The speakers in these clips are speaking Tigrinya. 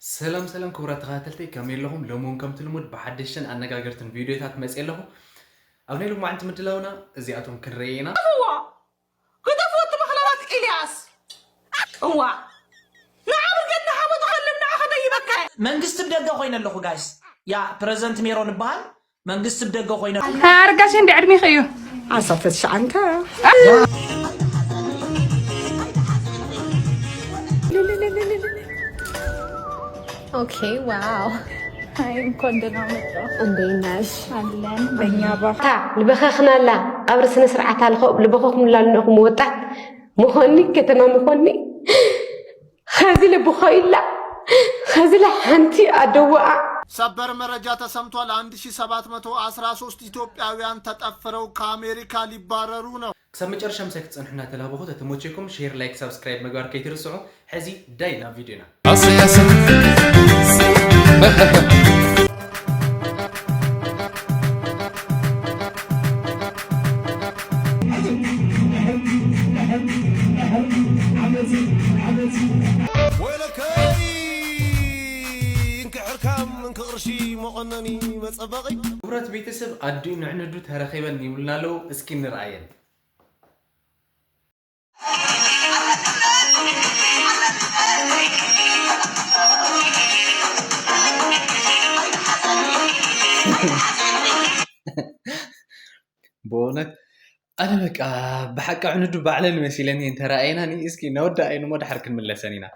ሰላም ሰላም ክቡራት ተኸታተልተይ፣ ከመይ ኣለኹም? ሎሚ እውን ከምቲ ልሙድ ብሓደሽትን ኣነጋገርትን ቪድዮታት መፅየ ኣለኹ። ኣብ ናይ ሎማዓንቲ ምድላውና እዚኣቶም ክንርኢ ኢና። ግደፉ እቲ መኽለባት ኢልያስ። እዋ ንዓ ብርጌድ ንሓመዱ ከልም ንዓ ከደይበካ። መንግስቲ ብደገ ኮይነ ኣለኹ ጋይስ። ያ ፕረዘንት ሜሮን እበሃል። መንግስቲ ብደገ ኮይነ ኣለኹ። ኣርጋሽ እንዲ ዕድሜ ከዩ ዓሰርተ ትሽዓተ Okay, wow. አይ እንኳን ደህና መጣ። እንዴት ነሽ? አለን በእኛ ባህ ልበኸኽናላ ኣብ ርእስነ ስርዓት ኣልኸ ልበኸኹምላልነኹም ወጣት ምኾኒ ከተማ ምኾኒ ኸዚ ልብኾ ኢላ ኸዚ ለሓንቲ ኣደወኣ ሰበር መረጃ ተሰምቷል። አንድ ሺህ ሰባት መቶ አስራ ሦስት ኢትዮጵያውያን ተጠፍረው ከአሜሪካ ሊባረሩ ነው። ክሳብ መጨረሻ ምሳይ ክትፀንሑ እናተላበኹ ተተመቸኩም ሼር፣ ላይክ፣ ሳብስክራይብ ምግባር ከይትርስዑ። ሕዚ ዳይ ናብ ቪድዮና። ወይለከይ እንክሕርካም እንክቕርሺ መቐነኒ መጸበቒ ክቡራት ቤተሰብ ኣዲኡ ንዕንዱ ተረኺበን ይብሉና ኣለዉ። እስኪ ንርኣየን። በእውነት ኣነ በቃ ብሓቂ ዕንዱ ባዕለን መሲለኒ እንተረኣየናኒ እስኪ ነወዳኣየን እሞ ድሓር ክንምለሰን ኢና።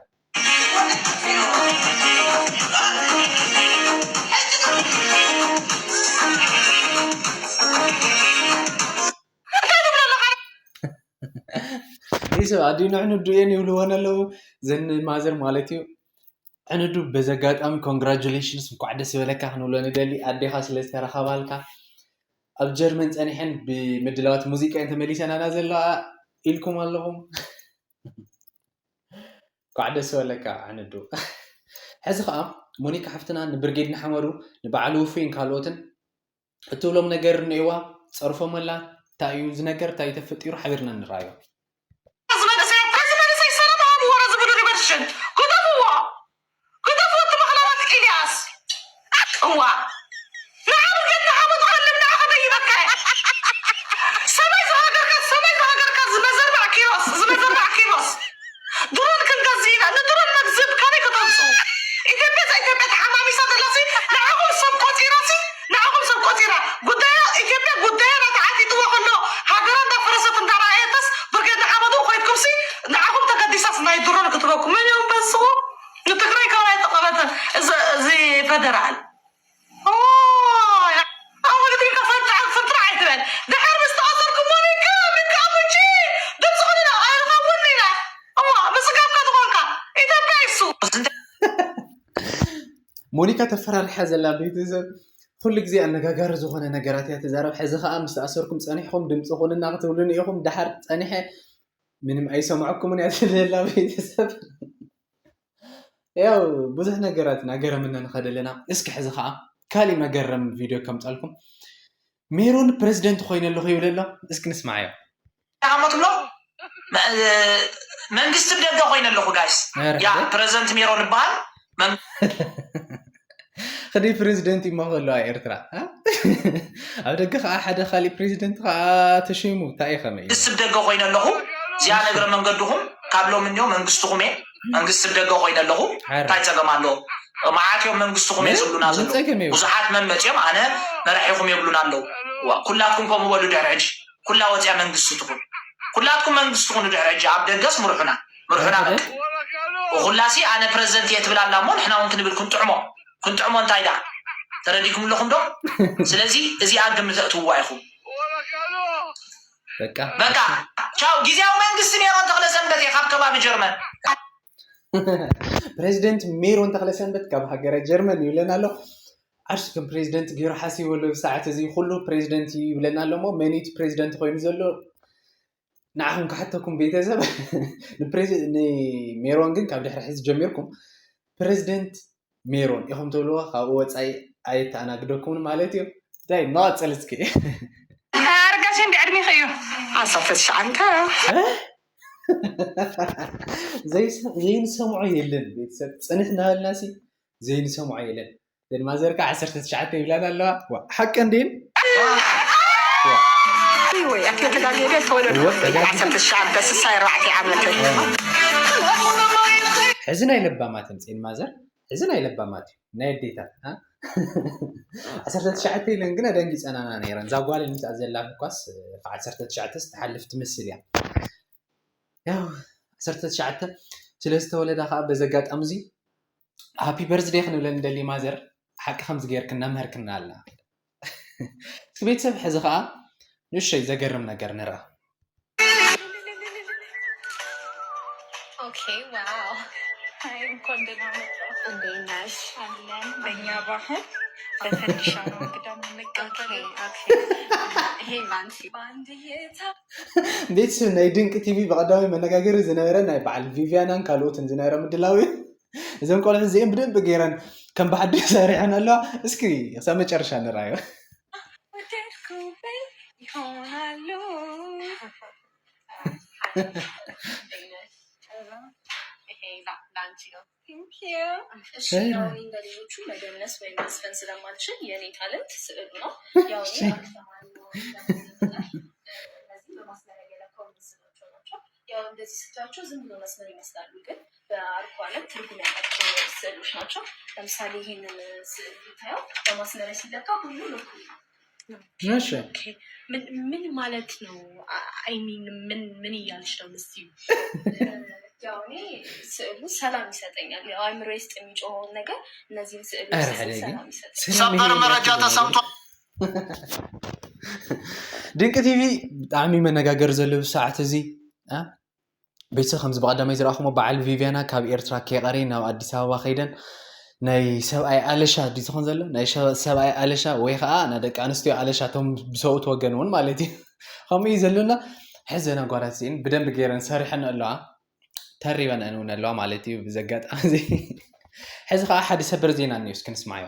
ይህ ሰብ ኣዲኡ ንዕንዱ እየን ይብልወን ኣለዉ። ዘን ማዘር ማለት እዩ። ዕንዱ በዚ ኣጋጣሚ ኮንግራጁሌሽንስ እንኳዕ ደስ በለካ ክንብሎ ንደሊ ኣዴኻ ስለ ዝተረኸባልካ። ኣብ ጀርመን ጸኒሐን ብምድላዋት ሙዚቃ እየን ተመሊሰናና ዘለዋ ኢልኩም ኣለኹም። እንኳዕ ደስ በለካ ዕንዱ። ሕዚ ከዓ ሞኒካ ሓፍትና ንብርጌድ ንሓመዱ ንበዓል ውፉይን ካልኦትን እትብሎም ነገር እኒኦዋ። ፀርፎመላ እንታይ እዩ እዚ ነገር እንታይ እዩ ተፈጢሩ ሓቢርና ንረኣዮ። እዚ መንእሰይ እዚ መንእሰይ ሰላም ሃብዎ ረ ዝብሉ ሪቨርሽን ግደፍዎ ግደፍዎ እቲ መኽለባት ኢልያስ እዋ ንዓ ብርጌድ ንሓመዱ ከልም ንዓ ከደይበካ እየ ሰማይ ዝሃገርካ ሰማይ ዝሃገርካ ዝመዘርባዕ ኪሮስ ዝመዘርባዕ ኪሮስ ድሮን ክንገዝእ ኢና ንድሮን መግዝብ ካበይ ከተምፅኡ ኢትዮጵያ እዛ ኢትዮጵያ ተሓማሚሳ ዘላሲ ንዓኹም ሰብ ቆፂራሲ ንዓኹም ሰብ ቆፂራ ጉዳያ ኢትዮጵያ ጉዳያ ናተዓቲጥዋ ከሎ ሃገራ እንዳፈረሰት እንዳረኣየትስ ብርጌድ ንሓመዱ ኮይድኩምሲ ንዓኹም ተገዲሳስ ናይ ድሮን ክትበኩም መን እዮም በስኹ ንትግራይ ካብ ኣይጠቐመትን እዚ እዚ ፈደራል ኣወግድሪካ ፈንጥዓ ፍንጥራ ኣይትበል ድሕር ምስ ተኣሰርኩሞ ሪካ ምካ ምጂ ድምፂ ኾነ ኣይንኸውን ኢና እሞ ብፅጋብካ ዝኾንካ ኢትዮጵያ ይሱ ሞኒካ ተፈራሪሓ ዘላ ቤተሰብ ኩሉ ግዜ ኣነጋጋሪ ዝኾነ ነገራት እያ ትዛረብ። ሕዚ ከዓ ምስ ተኣሰርኩም ፀኒሕኹም ድምፂ ኩንና ክትብሉኒ ኢኹም። ደሓር ፀኒሐ ምንም ኣይሰምዐኩምን እያ ትብል ዘላ ቤተሰብ። ያው ብዙሕ ነገራት እናገረምና ንኸደ ኣለና። እስኪ ሕዚ ከዓ ካሊእ መገረም ቪድዮ ከምፀልኩም። ሜሮን ፕሬዚደንት ኮይነ ኣለኹ ይብል ኣሎ። እስኪ ንስማዓዮ። ተቐመጥሎ መንግስቲ ብደገ ኮይነ ኣለኹ ጋይስ ኧረ ያ ሕደ። ፕረዘንት ሜሮን ይበሃል ክደይ ፕሬዚደንት ይማ ከለዋ ኤርትራ እ? ኣብ ደገ ከዓ ሓደ ካሊእ ፕሬዚደንት ከዓ ተሸይሙ እንታይ እዩ ከመይ እዩ? መንግስቲ ብደገ ኮይነ ኣለኹ እዚኣ ነግረ መንገድኹም ካብ ሎም እኒኦ መንግስትኹም እየ መንግስቲ ብደገ ኮይነ ኣለኹ ሓረ። እንታይ ፀገም ኣለዎ መዓት እዮም መንግስትኹም እየ ምንም ዝብሉና ምንም ዘለዉ ፀገም የብሉን። ብዙሓት መን መፅኦም ኣነ መራሒኹም የብሉን ኣለዉ ዋ፣ ኩላትኩም ከምኡ በሉ ድሕሪ ሕጂ ኩላ ወፅያ መንግስቲ ትኹን ኩላትኩም መንግስቲ ትኹኑ ድሕሪ ሕጂ ኣብ ደገስ ምርሑና ምርሑና በቃ ኩላሲ ኣነ ፕረዚደንት እየ ትብል ኣላ እሞ ንሕና እውን ክንብል ክንጥዕሞ ክንጥዕሞ እንታይ ዳ ተረዲኩም ኣለኹም ዶ ስለዚ እዚኣ ግምት እትውዋ ኢኹም በቃ በቃ ቻው ግዜያዊ መንግስቲ ሜሮን ተኽለ ሰንበት እየ ካብ ከባቢ ጀርመን ፕሬዚደንት ሜሮን ተኽለሰንበት ካብ ሃገረ ጀርመን ይብለና ኣሎ። ዓርሱ ከም ፕሬዚደንት ገይሩ ሓሲቡ ኣሎ። ብሰዓት እዚ ኩሉ ፕሬዚደንት እዩ ይብለና ኣሎ። እሞ መን እዩ እቲ ፕሬዚደንት ኮይኑ ዘሎ? ንዓኹም ክሓተኩም ቤተሰብ ንፕሬዚ- ንሜሮን ግን ካብ ድሕሪ ሕዚ ጀሚርኩም ፕሬዚደንት ሜሮን ኢኹም ትብልዎ ካብኡ ወፃኢ ኣይተኣናግደኩምን ማለት እዩ። ዳይ ንቐፅል እስኪ። ኣርጋሽ እንዲ ዕድሜ ከዩ ዓሰርተ ትሽዓተ ዘይሰ- ዘይንሰምዖ የለን ቤተሰብ ፅንሕ እናበልና ሲ ዘይንሰምዖ የለን። ዘን ማዘር ከዓ ዓሰርተ ትሽዓተ ይብላና ኣለዋ። ዋ፣ ሓቂ እንዲን? ወይ ኣትዮ ተጋጊ ቤት ተወለዱ ዓሰርተ ትሽዓተ ስሳ ኣርባዕተ ዓመት። ሕዚ ናይ ለባማት ምፅን ማዘር፣ ሕዚ ናይ ለባማት እዩ፣ ናይ ኣዴታት። ዓሰርተ ትሽዓተ ኢለን ግን ኣደንጊፀናና ነይረን። እዛ ጓል ንምፃእ ዘላ ኳስ ዓሰርተ ትሽዓተ ስትሓልፍ ትምስል እያ። ያው ዓሰርተ ትሽዓተ ስለዝተወለዳ ከዓ በዚ ኣጋጣሚ እዚ ሃፒ በርዝደይ ክንብለን ንደሊ ማዘር። ሓቂ ከምዚ ገይርክን ነምህርክና ኣላ። እስኪ ቤተሰብ ሕዚ ከዓ ንእሽተይ ዘገርም ነገር ንርኣ። ኦኬ ዋው። አይ እንኳን ደህና መጣ። እንዴት ነሽ? አለን። በእኛ ባህል በፈንዲሻ ነው እንግዳ ኦኬ የምንቀበለው። ኦኬ። ይሄ ላንቺ። በአንድ እይታ ቤተሰብ ናይ ድንቂ ቲቪ ብቐዳማይ መነጋገሪ ዝነበረ ናይ በዓል ቪቪያናን ካልኦትን ዝነበረ ምድላው እዩ። እዞም ቆልዑ እዚኦም ብደንብ ገይረን ከም ብሓድሽ ሰሪሐን ኣለዋ። እስኪ ክሳብ መጨረሻ ንርኣዮ። ወደድኩበይ ይሆናሉ። ይሄ ላ- ላንቺ ነው። Thank you። እሺ ያው እኔ እንደሌሎቹ መደነስ ወይም መዝፈን ስለማልችል የኔ ታለንት ስዕሉ ነው። ያው እኔ አሪፍ ተማሪ መሆን ስለማልችል እነዚህ በማስመር የለካው ምስላቸው ናቸው። ያው እንደዚህ ስታያቸው ዝም ብሎ መስመር ይመስላሉ፣ ግን በአርኮ ዓለም ትርጉም ያላቸው ስዕሎች ናቸው። ለምሳሌ ይሄንን ስዕል ብታየው በማስመር ሲለካ ሁሉ እኩል ነው። እሺ ኦኬ። ምን ምን ማለት ነው? አይ ሚን ምን ምን እያልሽ ነው ምስዩ? ያው እኔ ስዕሉ ሰላም ይሰጠኛል። ያው አእምሮ ውስጥ የሚጮኸውን ነገር እነዚህን ስዕሎች ኧረ ስስል ሀደጌ። ሰላም ይሰጠኛል። ሰላም ሰበር ይሄ መረጃ ነገር ተሰምቷል። ድንቂ ቲቪ ብጣዕሚ መነጋገሪ ዘሎ ብሰዓት እዚ እ? ቤተሰብ ከምዚ ብቐዳማይ ዝረኣኹሞ በዓል ቪቪያና ካብ ኤርትራ ከይቐሪ ናብ ኣዲስ ኣበባ ከይደን ናይ ሰብኣይ ኣለሻ ድዩ ዝኾን ዘሎ ናይ ሸ- ሰብኣይ ኣለሻ ወይ ከዓ ናይ ደቂ ኣንስትዮ ኣለሻ እቶም ብሰብኡት ወገን እውን ማለት እዩ ከምኡ እዩ ዘሎና። ሕዘን ኣጓላት እዚአን ብደንብ ገይረን ሰሪሐን ኣለዋ፣ ተሪበን እውን ኣለዋ ማለት እዩ። ብዚ ኣጋጣሚ እዚ ሕዚ ከዓ ሓደ ሰበር ዜና እኒኦ እስኪ ንስማዮ።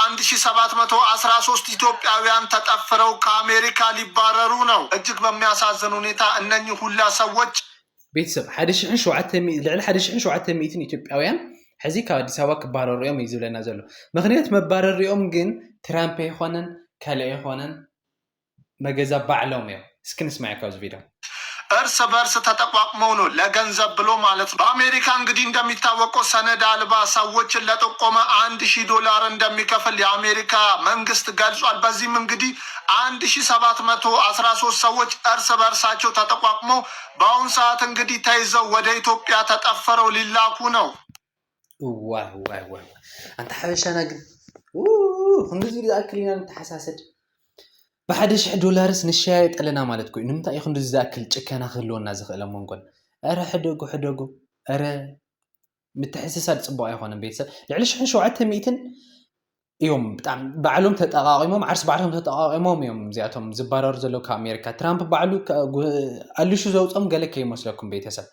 አንድ ሺህ ሰባት መቶ አስራ ሶስት ኢትዮጵያውያን ተጠፍረው ከአሜሪካ ሊባረሩ ነው። እጅግ በሚያሳዝን ሁኔታ እነኚህ ሁላ ሰዎች ቤተሰብ ሓደ ሽሕን ሸውዓተ ሚእቲ ልዕሊ ሓደ ሽሕን ሸውዓተ ሚእትን ኢትዮጵያውያን ሕዚ ካብ ኣዲስ ኣበባ ክባረሩ እዮም እዩ ዝብለና ዘሎ። ምክንያት መባረሪኦም ግን ትራምፕ ኣይኮነን ካልእ ኣይኮነን መገዛ ባዕሎም እዮም። እስኪ ንስማዕ ካብዚ ቪድዮ። እርስ በርስ ተጠቋቁመው ነው ለገንዘብ ብሎ ማለት ነው። በአሜሪካ እንግዲህ እንደሚታወቀው ሰነድ አልባ ሰዎችን ለጠቆመ አንድ ሺህ ዶላር እንደሚከፍል የአሜሪካ መንግስት ገልጿል። በዚህም እንግዲህ አንድ ሺህ ሰባት መቶ አስራ ሶስት ሰዎች እርስ በርሳቸው ተጠቋቁመው በአሁኑ ሰዓት እንግዲህ ተይዘው ወደ ኢትዮጵያ ተጠፍረው ሊላኩ ነው። ዋይ ዋይ ዋይ ዋይ። ኣንታ ሓበሻና ግን ው፣ ክንድዚ ዝኣክል ኢና ንተሓሳሰድ። ብሓደ ሽሕ ዶላርስ ንሸያየጥ ኣለና ማለት ኮይኑ ንምንታይ እዩ ክንድዚ ዝኣክል ጭከና ክህልወና ዝኽእል ኣብ መንጎን? ኧረ ሕደጉ ሕደጉ። ኧረ ምትሕስሳድ ፅቡቅ ኣይኮነን ቤተሰብ። ልዕሊ ሽሕን ሸውዓተ ሚእትን እዮም ብጣዕሚ ባዕሎም ተጠቃቂሞም ዓርሲ ባዕሎም ተጠቃቂሞም እዮም እዚኣቶም ዝባረሩ ዘለዉ ካብ ኣሜሪካ። ትራምፕ ባዕሉ ከ- ጉ- ኣልሹ ዘውፅኦም ገለ ከይመስለኩም ቤተሰብ።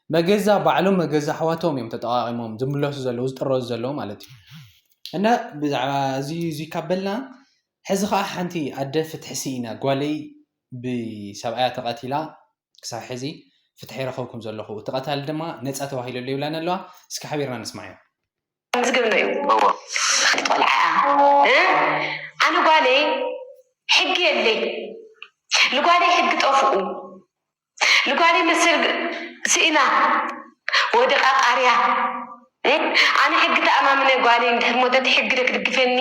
መገዛ ባዕሎም መገዛ ኣሕዋቶም እዮም ተጠቃቂሞም ዝምለሱ ዘለዉ ዝጥረዙ ዘለዉ ማለት እዩ። እና ብዛዕባ እዚ እዚ ካብ በልና ሕዚ ከዓ ሓንቲ ኣደ ፍትሒ ስኢና ጓለይ ብሰብኣያ ተቐቲላ ክሳብ ሕዚ ፍትሒ ይረኸብኩም ዘለኹ እቲ ቀታሊ ድማ ነፃ ተባሂለሉ ይብላን ኣለዋ። እስኪ ሓቢርና ንስማዕ እዮም። ዝገብኖ እዩ። እወ ቆልዓ እ? ኣነ ጓለይ ሕጊ የለይ። ልጓለይ ሕጊ ጠፍኡ። ልጓለይ መሰል ስኢና ወደቃ ቃርያ እ? ኣነ ሕጊ ተኣማምነ ጓለይ እንድሕር ሞተት ሕጊ ዶ ክድግፈኒ?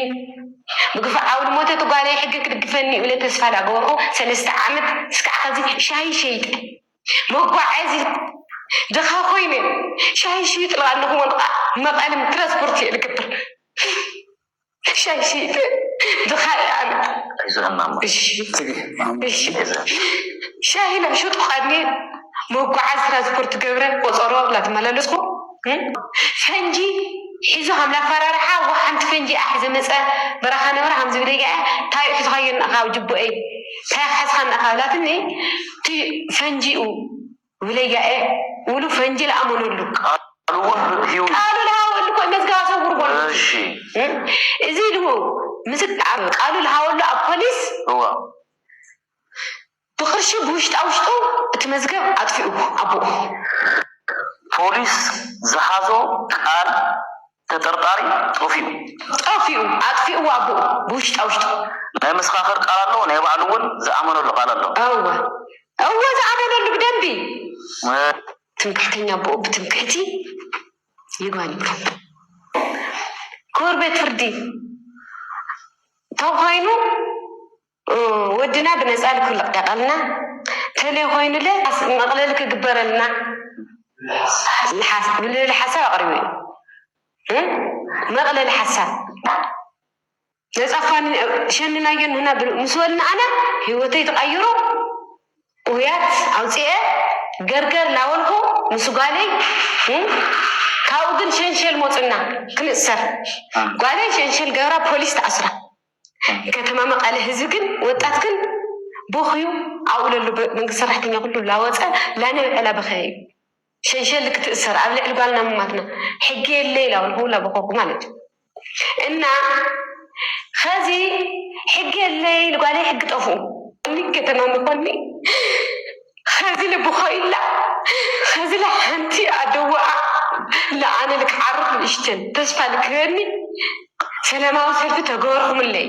ብግፋ ዓውዲ ሞተት ጓለይ ሕጊ ክድግፈኒ ኢለ ተስፋ ዳገበርኩ ሰለስተ ዓመት እስካዕ ከዚ ሻሂ ሸይጠ መጓዓዚ ድኻ ኮይነ ሻሂ ሽይጥ ኣለኹ መቐለም ትራንስፖርት እየ ዝገብር ሻሂ ሽይጥ ድኻ እየ ኣነ ኣይዞና እማ እሺ እሺ ሻሂ ናብ ሸጡ ቃድኒ መጓዓዝ ትራንስፖርት ገብረ ቆፀሮ እናተመላለስኩ ፈንጂ ሒዞ ከም ላፈራርሓ ዋ ሓንቲ ፈንጂ ኣሕ ዝመፀ በረኻ ነበረ ከም ዝብለያ እንታይ ሒዝኻዮ እናኻ ጅቦኤይ እንታይ ሓዝኻ እናኻ ብላትኒ እቲ ፈንጂኡ ብለያ እየ ውሉ ፈንጂ ለኣመነሉ ቃሉ እውን ህይወት ቃሉ ለሃወሉ እኮ መዝገባ ሰውር ጓል እሺ እዚ ኢሉ ምስ ቃሉ ለሃወሉ ኣብ ፖሊስ እዋ ብቅርሺ ብውሽጣ ውሽጡ እቲ መዝገብ ኣጥፊኡ ኣቦኡ ፖሊስ ዝሓዞ ቃል ተጠርጣሪ ጠፊኡ። ጠፊኡ ኣጥፊእዎ ኣቦኡ ብውሽጣ ውሽጡ ናይ መስኻኽር ቃል ኣለዎ፣ ናይ ባዕሉ እውን ዝኣመነሉ ቃል ኣለዎ። እወ እወ ዝኣመነሉ ብደንቢ ትምክሕተኛ ኣቦኡ ብትምክሕቲ ይግባን ይብሎ። ክቡር ቤት ፍርዲ ተኾይኑ ወድና ብነፃ ልክልቀቀልና ተለይ ኮይኑለ መቕለል ክግበረልና ልብል ሓሳብ ኣቕሪቡ እዩ። መቕለል ሓሳብ ነፃ ፋኒ ሸንናዮ ንህና ምስ በልና ኣነ ህይወተይ ተቐይሩ ውያት ኣውፅኤ ገርገር ላወልኩ ምስ ጓለይ ካብኡ ግን ሸንሸል ሞፅና ክንእሰር ጓለይ ሸንሸል ገብራ ፖሊስ ተኣስራ። ከተማ መቐለ ህዝቢ ግን ወጣት ግን ቦኽዩ ኣብኡ ለሉ መንግስቲ ሰራሕተኛ ኩሉ ላወፀ ላነብዐላ በኸየ እዩ። ሸንሸል ክትእሰር ኣብ ልዕሊ ጓልና ምማትና ሕጊ የለ ኢላ እውን ሁላ በኸኩ ማለት እዩ። እና ኸዚ ሕጊ የለ ኢሉ ጓለይ ሕጊ ጠፍኡ እኒ ከተማ መኾኒ ኸዚ ልብኾይላ ኸዚ ለሓንቲ ኣደዋኣ ለኣነ ልክዓርፍ ንእሽተን ተስፋ ልክበኒ ሰላማዊ ሰልፊ ተገበርኩምለይ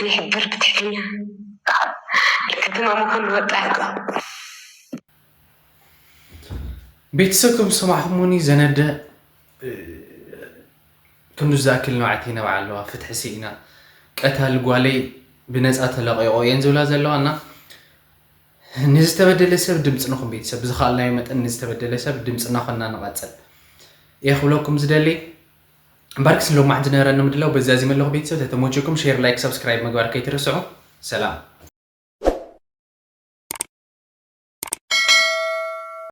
ይሕብር ብትሕትኛ ከተማ መኾኒ ወጣት ቤተሰብ ከም ዝሰማዕኹምኒ ዘነደ ክንዱ ዝኣክል ንባዕቲ ነባዕ ኣለዋ ፍትሒ ስኢና ቀታሊ ጓለይ ብነፃ ተለቂቆ እየን ዝብላ ዘለዋ እና ንዝተበደለ ሰብ ድምፂ ንኹን ቤተሰብ ብዝኸኣልናዮ መጠን ንዝተበደለ ሰብ ድምፂ እናኾንና ንቐፅል እየ ክብለኩም ዝደሊ እምበርክስ ሎማዕንቲ ዝነበረኒ ምድላው በዚ ኣዚመ ኣለኹ ቤተሰብ ተተመቸኩም share like subscribe ምግባር ከይትርስዑ ሰላም